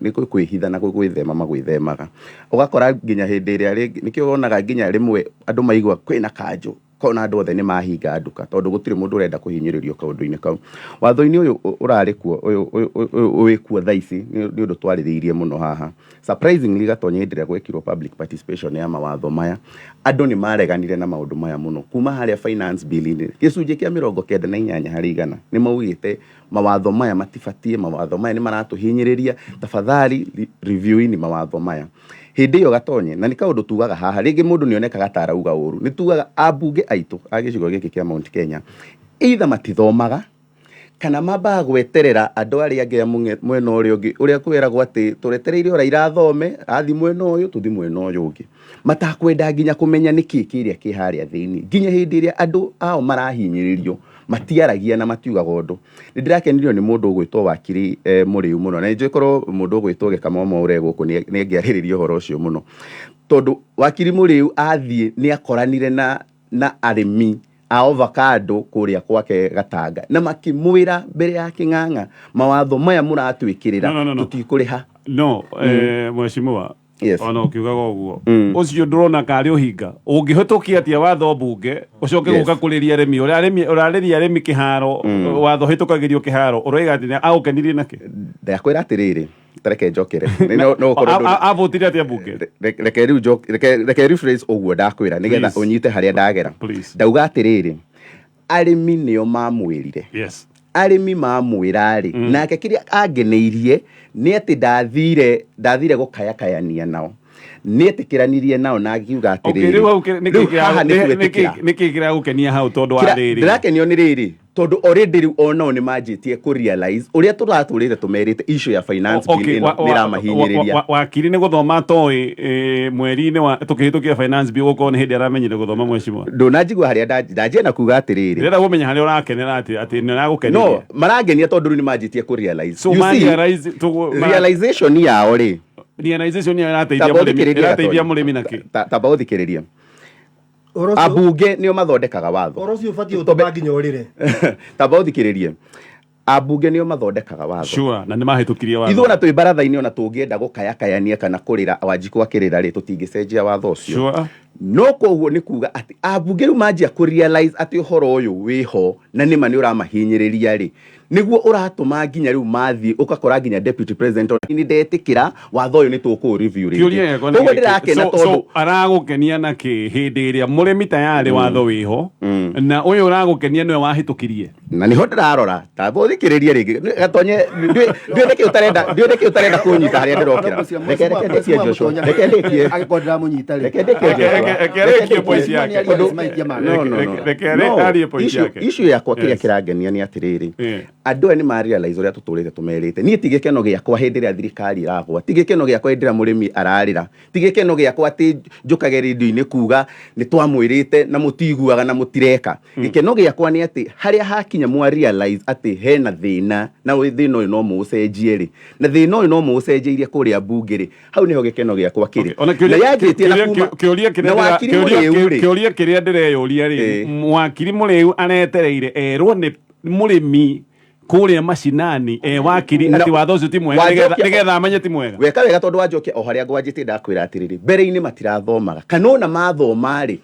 nĩ kwĩhitha na gwĩthema magwĩthemaga, ũgakora nginya hĩndĩ ĩrĩa rĩngĩ nĩkĩo wonaga nginya rĩmwe andũ maigua kwĩna kanjũ kona andũ othe nĩ mahinga nduka, tondũ gũtirĩ mũndũ ũrenda kũhinyĩrĩrio kaũndũ-inĩ kau. Watho-inĩ ũyũ ũrarĩ kuo, ũyũ wĩ kuo thaa ici, nĩ ũndũ twarĩrĩirie mũno haha. Surprisingly, Gatonye, hĩndĩ ĩrĩa gwekirwo public participation ya mawatho maya, andũ nĩ mareganire na maũndũ maya mũno. Kuma harĩa finance bill-inĩ, gĩcunjĩ kĩa 98% nĩ maugĩte mawatho maya matibatiĩ, mawatho maya nĩ maratũhinyĩrĩria, tafadhali review-ini mawatho maya. Hĩndĩ ĩyo, Gatonye, na nĩ kaũndũ tugaga haha, rĩngĩ mũndũ nĩ onekaga ta arauga ũru, nĩ tugaga ambunge aitũ a gĩcigo gĩkĩ kĩa Mount Kenya either matithomaga kana mambaga gweterera andũ arĩa angĩ a mwena ũrĩa ũngĩ, ũrĩa kwĩragwo atĩ tũretereire o Raila athome, athiĩ mwena ũyũ tũthiĩ mwena ũyũ ũngĩ, matakwenda nginya kũmenya nĩkĩ kĩrĩa kĩ harĩa thĩinĩ. Nginya hĩndĩ ĩrĩa andũ ao marahinyĩrĩrio matiaragia na matiugaga ũndũ. Nĩ ndĩrakenirio nĩ mũndũ ũgwĩtwo wakiri Mũrĩu mũno, na nĩ njũĩ korwo mũndũ ũgwĩtwo Gĩkamwamwa ũrĩa gũkũ nĩ angĩarĩrĩria ũhoro ũcio mũno, tondũ wakiri Mũrĩu athiĩ nĩ akoranire na arĩmi. A avocado kũrĩa gwake Gatanga na makĩmwĩra mbere ya Kĩng'ang'a, mawatho maya mũratwĩkĩrĩra, No, no, no, no. tũtikũrĩha. No, mheshimiwa, Yes. ona ũkiugaga ũguo, ũcio ndũrona karĩ ũhinga ũngĩhĩtũkia atĩa watho mbunge, ũcoke gũka kũrĩria arĩmi, ũrarĩria arĩmi kĩharo, watho hĩtũkagĩrio kĩharo, ũroiga atĩ agũkenirie nakĩ? Ndakwĩra atĩrĩrĩ, tareke njokere. No ũkorwo Avotire atĩa mbunge? Reke rĩu reke rephrase ũguo ndakwĩra nĩgetha Please. ũnyite harĩa ndagera. Please. Ndauga atĩrĩrĩ, arĩmi nĩo mamwĩrire. Arĩmi mamwĩra rĩ, nake kĩrĩa angeneirie nĩ atĩ ndathire gũkayakayania nao, nĩ etĩkĩranirie nao na akiuga Okay, atĩrĩrĩ, rĩu hau rĩu haha nĩ gwĩtĩkĩra. Nĩkĩ kĩragũkenia hau tondũ wa rĩrĩ? Ndĩrakenio nĩ rĩrĩ, tondũ already rĩu onao nĩ manjĩtie kũ realize ũrĩa tũratũrĩte tũmerĩte issue ya finance bill ĩno nĩ ĩramahinyĩrĩria. Wakiri nĩ gũthoma toĩ, mweri-inĩ wa tũkĩhĩtũkia finance bill gũkorwo nĩ hĩndĩ aramenyire gũthoma, mheshimiwa. Ndũnanjigua harĩa ndanjia na kuga atĩrĩrĩ, Ndĩrenda kũmenya harĩa ũrakenera atĩ nĩ aragũkenirie. No marangenia tondũ rĩu nĩ manjĩtie kũ realize. So You ma see, realize realization yao rĩ, realization yao ĩrateithia tamba mũrĩmi, ũthikĩrĩrie, ĩrateithia Gatonyi. mũrĩmi nakĩ? Tamba ũthikĩrĩrie. Ũhoro ũcio- Ambunge nĩo mathondekaga watho. Ũhoro ũcio ũbatiĩ gũtũma nginya ũrĩre. Tamba ũthikĩrĩrie, ambunge nĩo mathondekaga watho. Sure, na nĩ mahĩtũkirie watho. Ithuĩ ona twĩ baratha-inĩ, ona tũngĩenda gũkayakayania kana kũrĩra Wanjikũ akĩrĩra rĩ, tũtingĩcenjia watho ũcio. No koguo nĩ kuga atĩ ambunge rĩu manjia kũ realize atĩ ũhoro ũyũ wĩho na nĩma nĩ ũramahinyĩrĩria rĩ, nĩguo ũratũma nginya rĩu mathiĩ ũgakora nginya deputy president ona nĩ ndetĩkĩra watho ũyũ, nĩ tũkũ review rĩngĩ. Kĩũria gĩakwa nĩ Koguo gĩkĩ. ndĩrakena So tondũ aragũkenia na kĩ hĩndĩ ĩrĩa mũrĩmi tayarĩ watho wĩho na ũyũ ũragũkenia nĩwe wahĩtũkirie? Na niho ndĩrarora, tamba ũthikĩrĩrie rĩngĩ, Gatonye. Ndiũĩ nĩkĩ ũtarenda, ndiũĩ nĩkĩ ũtarenda kũnyita harĩa ndĩrokĩra. Reke ndĩkie, Joshua, reke ndĩkie. Angĩkorwo ndĩramũnyita rĩ. Reke ndĩkie, Joshua. Reke arĩkie point yake. Mahĩtia make. No. Reke No, arie point yake. Issue yakwa kĩrĩa kĩrangenia nĩ atĩrĩrĩ, andũ aya nĩ ma realize ũrĩa tũtũrĩte tũmerĩte. Niĩ ti gĩkeno gĩakwa hĩndĩ ĩrĩa thirikari ĩragwa, ti gĩkeno gĩakwa hĩndĩ ĩrĩa mũrĩmi ararĩra, ti gĩkeno gĩakwa atĩ njũkage rĩndiũ-inĩ kuga nĩ twamwĩrĩte na mũtiguaga na mũtireka. Gĩkeno gĩakwa nĩ atĩ harĩa hakinya mwa realize atĩ hena thĩna, na thĩna ũyũ no mũũcenjie rĩ, na thĩna ũyũ no mũũcenjeirie kũrĩa mbunge rĩ, hau nĩho gĩkeno gĩakwa kĩrĩ. Ona Na kĩũria yanjĩtie na kuma kĩũria kĩrĩa na wakiri mũrĩu rĩ, kĩũria kĩrĩa ndĩreyũria rĩ, mwakiri mũrĩu aretereire erwo nĩ mũrĩmi kũrĩa macinani, wakiri, atĩ watho ũcio ti mwega, nĩgetha amenye ti mwega? Weka wega tondũ wanjokia o harĩa ngwanjĩtie. Ndakwĩra atĩrĩrĩ, mbere-inĩ matirathomaga, kana ona mathoma rĩ,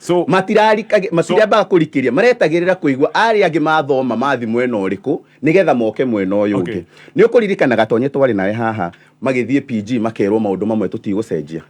matirambaga kũrikĩria, maretagĩrĩra kũigua arĩa angĩ mathoma mathi mwena ũrĩkũ nĩgetha moke mwena ũyũ ũngĩ. Nĩ ũkũririkana, Gatonye, twarĩ nawe haha magĩthiĩ PG, makerwo maũndũ mamwe tũtigũcenjia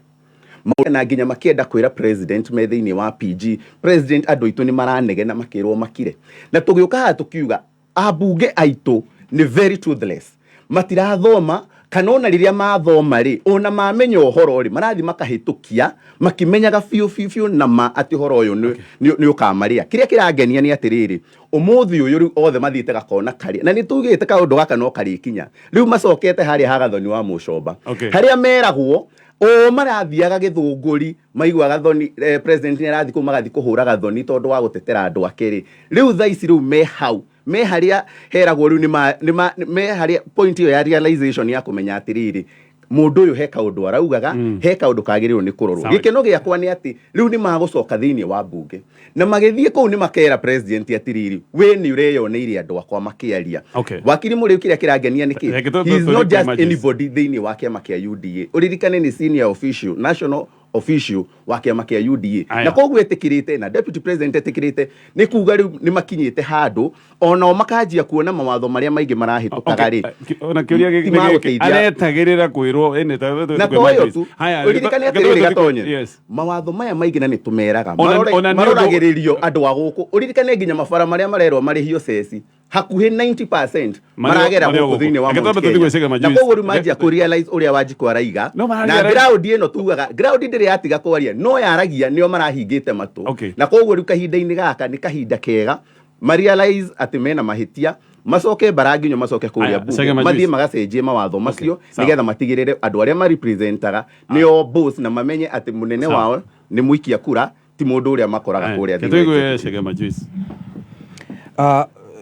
na nginya makĩenda kwĩra president me thĩinĩ wa PG, "President, andũ aitũ nĩ maranegena," makĩrwo makire. Na tũgĩũka haha tũkiuga ambunge aitũ nĩ very toothless, matirathoma, kana ona rĩrĩa mathoma rĩ, ona mamenya ũhoro rĩ, marathiĩ makahĩtũkia makĩmenyaga biũ biũ biũ na ma atĩ ũhoro ũyũ nĩ ũkamarĩa. Kĩrĩa kĩrangenia nĩ atĩrĩrĩ, ũmũthĩ ũyũ rĩu othe mathiĩte gakona karĩa, na nĩ tugĩte kaũndũ gaka no karĩkinya, rĩu macokete harĩa ha Gathoni wa Mũcomba, harĩa meragwo o marathiaga gĩthũngũri, maigua Gathoni, president nĩ arathiĩ kũu, magathiĩ kũhũra Gathoni tondũ wa gũtetera andũ ake rĩ, rĩu thaa ici rĩu me hau, me harĩa heragwo rĩu nĩ me harĩa point ĩyo ya realization ya kũmenya atĩrĩrĩ, mũndũ ũyũ he kaũndũ araugaga, he kaũndũ kagĩrĩirwo nĩ kũrorwo. Gĩkeno gĩakwa nĩ atĩ rĩu nĩ magũcoka thĩinĩ wa mbunge, na magĩthiĩ kũu nĩ makera president atĩrĩrĩ, we nĩ ũreyoneire andũ akwa makĩaria. Wakiri mũrĩu, kĩrĩa kĩrangenia nĩ kĩ, Reke he is not tũthiĩ just Majuice. anybody thĩinĩ wa kĩama kĩa UDA. Ũririkane nĩ senior official, national official wa kĩama kĩa UDA. Na koguo etĩkĩrĩte na deputy president etĩkĩrĩte, nĩ kuga rĩu nĩ makinyĩte handũ onao makanjia kuona mawatho marĩa maingĩ marahĩtũkaga rĩ, Ona kĩũria ti gĩkĩ nĩ gĩkĩ, magũteithia. aretagĩrĩra kwĩrwo ĩnĩ Na to ĩyo tu, ũririkane atĩrĩrĩ, Gatonye, mawatho maya maingĩ na nĩ tũmeraga Ona nĩ maroragĩrĩrio andũ a gũkũ. Ũririkane nginya mabara marĩa marerwo marĩhio ceci, hakuhĩ 90% maragera marĩ o gũkũ gũkũ. thĩinĩ wa Reke Mount twambe tũthiĩ Kenya. gwĩ Chege Na Majuice. koguo rĩu manjia kũ realize ũrĩa Wanjikũ araiga. No, na ground ĩno tugaga ground ndĩrĩ yatiga kwaria, no yaragia nĩo marahingĩte matũ. Na koguo rĩu kahinda-inĩ gaka nĩ kahinda kega ma realize atĩ mena mahĩtia, macoke mbaranginyo, macoke kũrĩa Aya, mbunge, Chege Majuice. mathiĩ magacenjie mawatho macio, Sawa. nĩgetha matigĩrĩre andũ arĩa marepresentaga nĩo boss, na mamenye atĩ mũnene Sawa. wao nĩ mũikia kura, ti mũndũ ũrĩa makoraga Aya, kũrĩa reke thĩinĩ wa tũigue executive. Chege Majuice.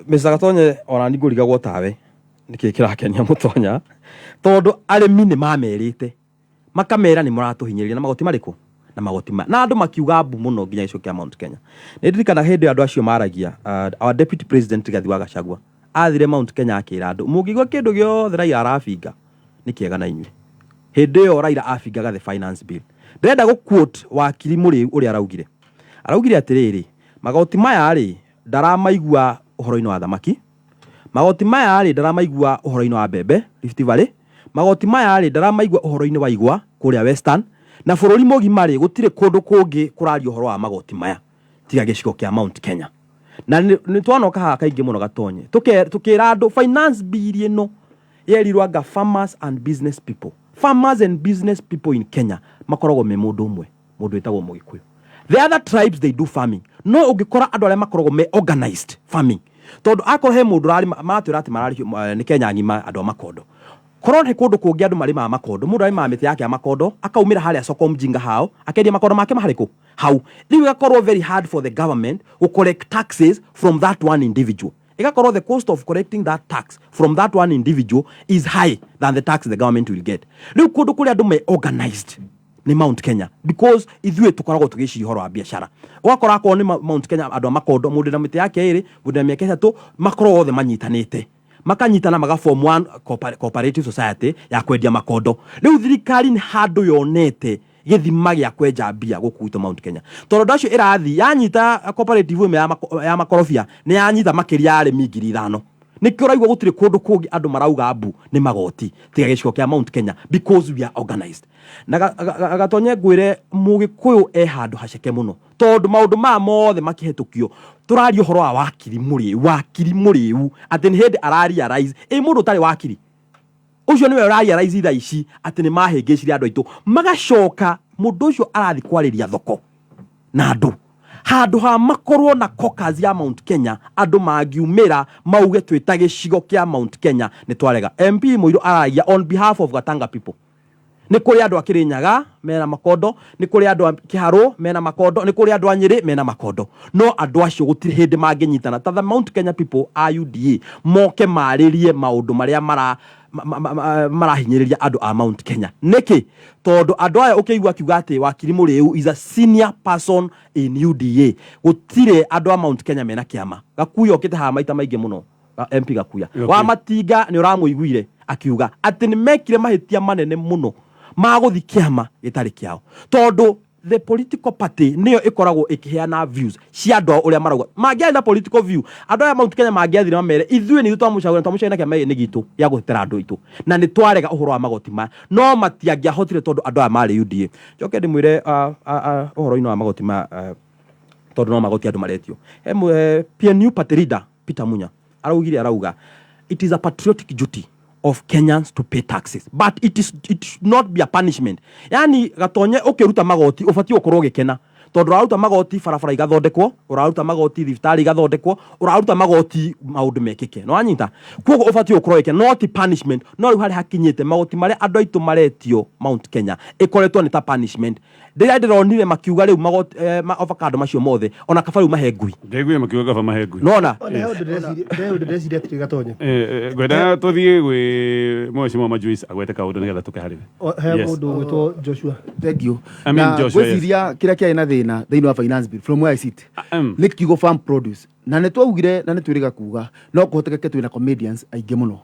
Mr. Gatonye, ona ni ngũrigagwo tawe nĩkĩ kĩrakenia mũtonya, tondũ arĩmi nĩ mamerĩte, makamera nĩ mũratũhinyĩrĩria na magoti marĩkũ, Na magoti maya na andũ makiuga mbu mũno nginya gĩcigo kĩa Mount Kenya. Nĩ ndirikana hĩndĩ ĩyo andũ acio maragia, our deputy president Rigathi wa Gachagua athire Mount Kenya akĩra andũ, mũngĩigua kĩndũ gĩothe Raila arabinga nĩ kĩega na inyuĩ. Hĩndĩ ĩyo Raila abingaga the finance bill. Ndĩrenda gũ quote wakiri Mũrĩu ũrĩa araugire. Araugire atĩrĩrĩ, magoti maya rĩ, ndaramaigua ũhoro-inĩ wa thamaki, magoti maya rĩ, ndaramaigua ũhoro-inĩ wa mbembe Rift Valley, magoti maya rĩ, ndaramaigua ũhoro-inĩ wa igwa kũrĩa Western, na bũrũri mũgima rĩ, gũtirĩ kũndũ kũngĩ kũraria ũhoro wa magoti maya tiga gĩcigo kĩa Mount Kenya. Na nĩ twanoka haha kaingĩ mũno Gatonye, tũkĩra andũ finance bill ĩno yerirwo anga farmers and business people. Farmers and business people in Kenya makoragwo me mũndũ ũmwe, mũndũ wĩtagwo Mũgĩkũyũ. The other tribes, they do farming. No ũngĩkora andũ arĩa makoragwo me organized farming, tondũ akorwo he mũndũ ũrarĩma, maratwĩra atĩ mararĩhio nĩ Kenya ng'ima andũ a makondo. Korwo nĩ kũndũ kũngĩ andũ marĩmaga makondo, mũndũ arĩmaga mĩtĩ yake ya makondo, akaumĩra harĩa soko mjinga hao, akendia makondo make maharĩ kũ? Hau. Rĩu ĩgakorwo very hard for the government to collect taxes from that one individual. Ĩgakorwo the cost of collecting that tax from that one individual is high than the tax the government will get. Rĩu kũndũ kũrĩa andũ me organized nĩ Mount Kenya, because ithuĩ tũkoragwo tũgĩciria ũhoro wa biacara. Ũgakora akorwo nĩ Mount Kenya andũ a makondo, mũndũ na mĩtĩ yake ĩrĩ, mũndũ na mĩaka ĩtatũ, makorwo othe manyitanĩte, makanyitana maga form one cooperative society ya kwendia makondo. Rĩu thirikari nĩ handũ yonete gĩthima gĩa kwenja mbia gũkũ gwitũ Mount Kenya, tondũ andũ acio ĩrathiĩ yanyita cooperative ĩmwe ya makorobia, nĩ yanyita makĩria ya arĩmi 5,000. Nĩkĩo ũraigua gũtirĩ kũndũ kũngĩ andũ marauga mbu nĩ magoti tiga gĩcigo kĩa Mount Kenya, because we are organized. Na Gatonye, ngwĩre Mũgĩkũyũ e handũ haceke mũno, tondũ maũndũ maya mothe makĩhetũkio tũraria ũhoro wa wakiri Mũrĩu. Wakiri Mũrĩu atĩ nĩ hĩndĩ ararealize ĩ mũndũ ũtarĩ wakiri ũcio nĩwe ũrarealize thaa ici atĩ nĩ mahĩngĩcire andũ aitũ. Magacoka mũndũ ũcio arathiĩ kwarĩria thoko na andũ handũ ha makorwo na caucus ya Mount Kenya, andũ mangiumĩra mauge twĩta gĩcigo kĩa Mount Kenya nĩ twarega. MP Mũirũ aragia on behalf of Gatanga people. Nĩ kũrĩ andũ a Kĩrĩnyaga mena makondo, nĩ kũrĩ andũ a Kĩharũ mena makondo, nĩ kũrĩ andũ a Nyĩrĩ mena makondo, no andũ acio gũtirĩ hĩndĩ mangĩnyitana ta the Mount Kenya people a UDA moke marĩrie maũndũ marĩa marahinyĩrĩria andũ a Mount Kenya. Nĩkĩ? Tondũ andũ aya ũkĩigua akiuga atĩ wakiri Mũrĩu is a senior person in UDA, gũtirĩ andũ a Mount Kenya mena kĩama. Gakuya okĩte haha maita maingĩ mũno, MP Gakuya. Wa Matinga nĩ ũramũiguire akiuga atĩ nĩ mekire mahĩtia manene mũno ma gũthi kĩama gĩtarĩ kĩao, tondũ the political party nĩyo ĩkoragwo ĩkĩheana views cia andũ ao ũrĩa marauga. Mangĩarĩ na political view, andũ aya Mount Kenya mangĩathire mamere ithuĩ nĩ ithuĩ twamũcagũra, twamũcagũra na kĩama nĩ gitũ gĩa gũtetera andũ aitũ na nĩ twarega ũhoro wa magoti maya. No matiangĩahotire tondũ andũ aya marĩ UDA. Njoke ndĩmwĩre ũhoro-inĩ wa magoti maya, tondũ no magoti andũ maretio. He PNU party leader Peter Munya araugire, arauga it is a patriotic duty of Kenyans to pay taxes, but it should not be a punishment. Yani Gatonye, ũkĩruta magoti ũbatiĩ gũkorwo ũgĩkena, tondũ ũraruta magoti barabara igathondekwo, ũraruta magoti thibitarĩ igathondekwo, ũraruta magoti maũndũ mekĩke. No wanyita? Koguo ũbatiĩ gũkorwo ũgĩkena, no ti punishment. No rĩu harĩa hakinyĩte magoti marĩa andũ aitũ maretio Mount Kenya ĩkoretwo nĩ ta punishment. Rĩrĩa ndĩronire makiuga rĩu magoti avocado macio mothe ona kaba rĩu mahe ngui. Ndaiguire makiuga kaba mahe ngui. Nona. Ona he ũndũ ndĩreciria atĩrĩ, Gatonye. Ngwenda tũthiĩ gwĩ mheshimiwa Majuice agwete kaũndũ nĩgetha tũke harĩ we. He mũndũ ũgwĩtwo Joshua. Thank you. I mean, Na Joshua, yes. ngwĩciria kĩrĩa kĩarĩ na thĩna thĩinĩ wa finance bill, from where I sit, nĩ kiugo farm produce. Na nĩ twaugire na nĩ twĩrĩga kuga no kũhotekeke twĩna comedians aingĩ mũno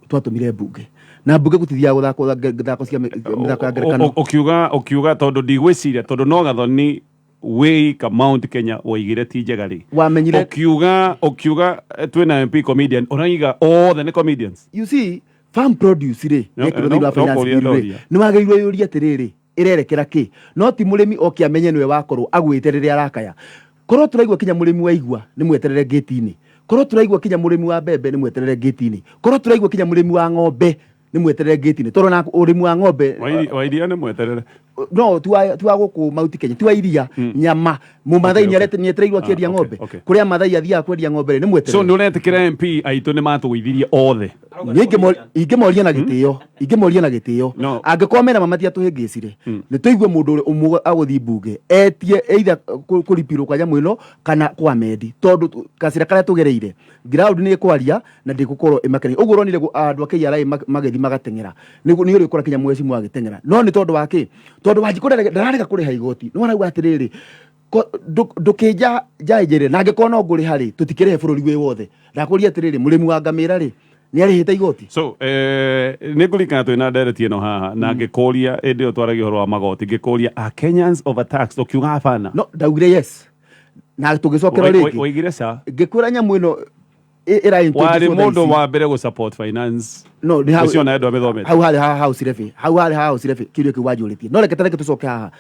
twatũmire mbunge, na mbunge gũtithiaga gũthakwo thako cia mĩthako ya ngerekano. Ũkiuga tondũ ndigwĩciria tondũ no Gathoni wĩika Mount Kenya woigire ti njega rĩ. Wamenyire Ũkiuga twĩna MP comedian, ũraiga othe nĩ comedians. You see, farm produce rĩ, No, yekĩrwo no, thĩinĩ wa no finance kũria bill rĩ, ndoria. nĩ wagĩrĩirwo yũrie atĩrĩrĩ, ĩrerekera kĩ? No ti mũrĩmi oke amenye nĩwe wakorwo agwĩte rĩrĩa arakaya. Korwo tũraigua kinya mũrĩmi wa igwa nĩ mweterere ngĩti-inĩ, korwo tũraigua kinya mũrĩmi wa mbembe nĩ mweterere ngĩti-inĩ, korwo tũraigua kinya mũrĩmi wa ng'ombe nĩ mweterere ngĩti-inĩ, tondũ na ũrĩmi wa ng'ombe Wa iria nĩ mweterere. No ti wa gũkũ Mount Kenya, ti wa iria, nyama mũmathai. Nĩ etereirwo akĩendia ng'ombe. Kũrĩa Mathai athiaga kwendia ng'ombe rĩ, nĩ So mweterere. nĩ ũretĩkĩra MP aitũ nĩ matũgũithirie othe? Niĩ ingĩmoria na gĩtĩo, ingĩmoria na gĩtĩo. No. Angĩkorwo mena ma matiatũhĩngĩcire, nĩ tũigue mũndũ ũrĩa ũmwe agũthiĩ mbunge etie either kũripirwo kwa nyamũ ĩno kana kwa mendi, tondũ gacĩra karĩa tũgereire ground nĩ ĩkwaria na ndĩgũkorwo ĩmakenia. Ũguo ũronire andũ a KRA magĩthiĩ magateng'era, nĩ ũrĩkora kinya mwecimu agĩteng'era, no nĩ tondũ wa kĩ? Tondũ Wanjikũ ndararega kũrĩha igoti, no arauga atĩrĩrĩ, ndũkĩnja njaĩ njĩrĩ na angĩkorwo no ngũrĩha rĩ, tũtikĩrĩhe bũrũri wĩ wothe. Ndakũria atĩrĩrĩ, mũrĩmi wa ngamĩra rĩ, nĩ arĩhĩte igoti? So nĩ ngũririkana twĩ na ndereti ĩno haha na ngĩkũria ĩndĩ ĩyo twaragia ũhoro wa magoti, ngĩkũria, "Are Kenyans overtaxed?" Ũkiuga hapana. No ndaugire yes, na tũgĩcokera rĩngĩ. Waigire ca. Ngĩkwĩra nyamũ ĩno ĩra Warĩ introduce thaa mũndũ ici. Wa mbere gũ support finance. No nĩ hau. Ũcio na andũ amĩthomete. Hau harĩ ha house levy, hau harĩ ha house levy, kĩũria kĩu wanjũrĩtie. No reke tareke tũcoke haha,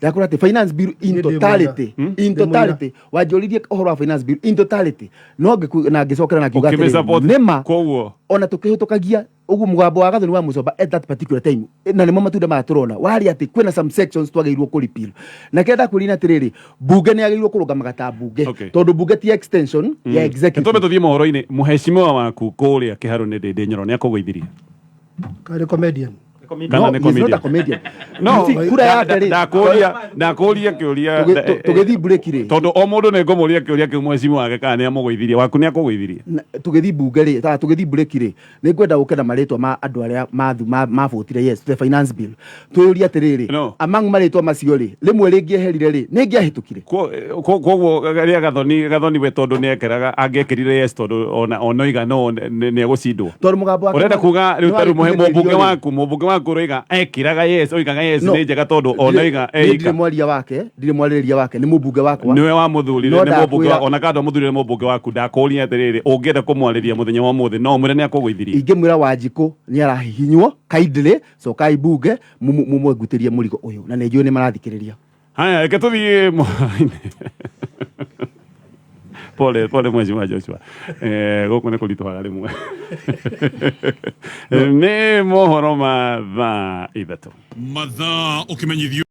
ndakwĩra atĩ finance bill in Niĩ ndĩ totality, mũira. in Ndĩ totality, wanjũririe ũhoro wa finance bill in totality, no na ngĩcokera na ngiuga atĩrĩrĩ, Ũkĩmĩ-support. nĩma Koguo ona tũkĩhĩtũkagia ũguo mũgambo wa Gathoni wa Mũcomba at that particular time, na nĩmo matunda maya tũrona, warĩ atĩ kwĩna some sections twagĩrĩirwo kũ repeal. Na kĩrĩa ndakwĩrire atĩrĩrĩ, bunge nĩ yagĩrĩirwo kũrũgamaga ta bunge, tondũ bunge ti extension ya executive. Tũmbe tũthiĩ mohoro-inĩ. Mũhecimiwa waku kũrĩa Kĩharũ nĩ Ndĩndĩ Nyoro nĩ akũgũithirie? Karĩ comedian? Kana No, nĩ he is not a comedian? Comedian. No. You see, kura yake rĩ, Ndakũria kĩũria. Tũgĩthiĩ break rĩ, Tondũ o mũndũ nĩ ngũmũria kĩũria kĩu, mũhecimiwa wake kana nĩ amũgũithirie, waku nĩ akũgũithirie? Tũgĩthiĩ bunge rĩ, ta tũgĩthiĩ break rĩ, nĩ ngwenda gũke na marĩtwa ma andũ arĩa mabũtire yes to the finance bill. Twĩyũrie atĩrĩrĩ, No. among marĩtwa macio rĩ, rĩmwe rĩngĩeherire rĩ, nĩ ngĩahĩtũkire? Koguo rĩa Gathoni we, tondũ nĩ ekeraga, angĩekĩrire yes, tondũ ona oiga no nĩ egũcindwo. Tondũ mũgambo wake Ũrenda kuga rĩu tarĩu nĩwagĩkinyĩrĩrio mũmbunge rĩ. waku ũroiga ekĩraga yes, oigaga yes No. nĩ njega, tondũ onoiga Niĩ ndirĩ eika. mwaria wake, ndirĩ mwarĩrĩria wake, nĩ mũmbunge wakwa. Niwe wamũthurire. No Nĩ mũmbunge ndakwĩra- ona kando mũthurire mũmbunge waku. Ndakũria atĩrĩrĩ, ũngĩenda kũmwarĩria mũthenya wa ũmũthĩ, no ũmwĩre nĩ akũgũithirie? Ingĩmwĩra Wanjikũ nĩ arahihinywo kindly, cokai bunge mumwengutĩrie mũrigo ũyũ, na nĩ njũĩ nĩ marathikĩrĩria. Haya, reke tũthiĩ mohoro-inĩ. Pole pole, mheshimiwa Joshua, gũkũ nĩ kũritũhaga rĩmwe. Nĩ mohoro ma thaa 3. Mathaa ũkĩmenyithio.